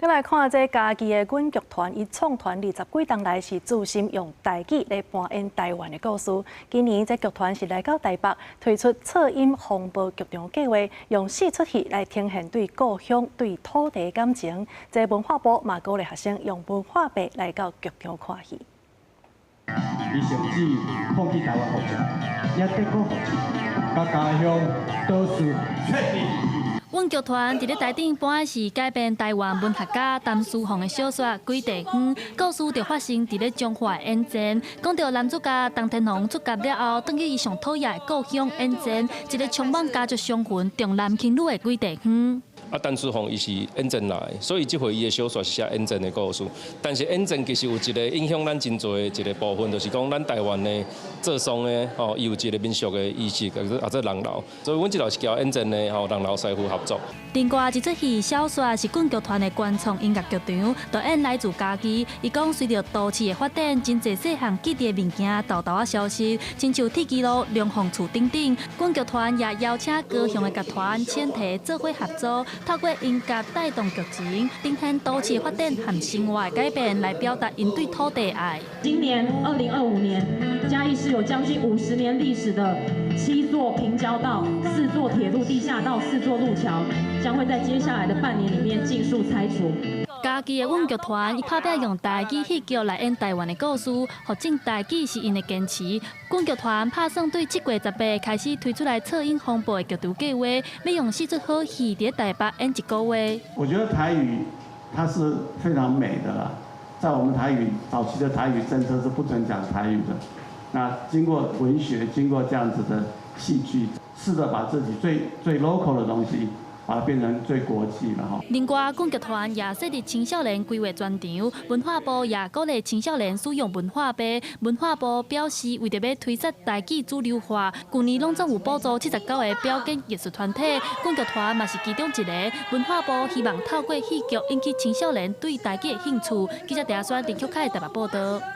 閣來看這嘉義的阮劇團，伊創團二十幾冬來是專心用台語來搬演台灣的故事。今年這劇團是來到台北推出噪音風暴劇場計劃，用四齣戲來呈現對故鄉、對土地的感情。這文化部嘛鼓勵學生用文化幣來到劇場看戲。伊甚至放棄台灣戶籍，也德國戶籍，共家鄉都是徹底。阮劇團佇咧台頂搬的是改編台灣文學家陳思鳳的小說《鬼地方》，故事就發生佇咧彰化的塩田，講著男主角陳天鴻出獄了後，轉去伊上討厭的故鄉塩田，一个充滿家族傷痕、重男輕女的鬼地方。啊，陳思鳳伊是塩田來的，所以這回伊的小說是寫塩田的故事。但是塩田其實有一个影響咱真濟的一个部分，就是講咱台灣的做喪的吼，伊有一个民俗的儀式，叫做啊做人流。所以阮這道是交塩田的吼人流師傅合作。另外一齣戲小說是阮劇團的原創音樂劇場，導演來自嘉義。伊講隨著都市的發展，真濟細項記憶的物件沓沓仔消失，親像鐵支路、龍鳳厝等等。阮劇團也邀請高雄的劇團前提做伙合作，透過音樂帶動劇情，呈現都市的發展和生活的改變，來表達𪜶對土地的愛。今年2025年，嘉義市有將近50年歷史的七座平交道、四座鐵路地下道、四座路橋，將會在接下來的半年裡面盡數拆除。嘉義的阮劇團，伊拍拚用台語戲劇來演台灣的故事，予證台語是𪜶的堅持。阮劇團拍算對7月18開始推出來噪音風暴的劇場計劃，欲用四齣好戲佇台北演一個月。我覺得台語它是非常美的啦，在我們台語早期的台語政策是不准講台語的，那經過文學，經過這樣子的戲劇，試着把自己最最 local 的東西，把它變成最國際了哈。另外，阮劇團也設立青少年規劃專場，文化部也鼓勵青少年使用文化幣。文化部表示，為著欲推捒台語主流化，舊年攏總有補助79個表演藝術團體，阮劇團嘛是其中一個。文化部希望透過戲劇引起青少年對台語的興趣。記者鄭選林曲凱台北報導。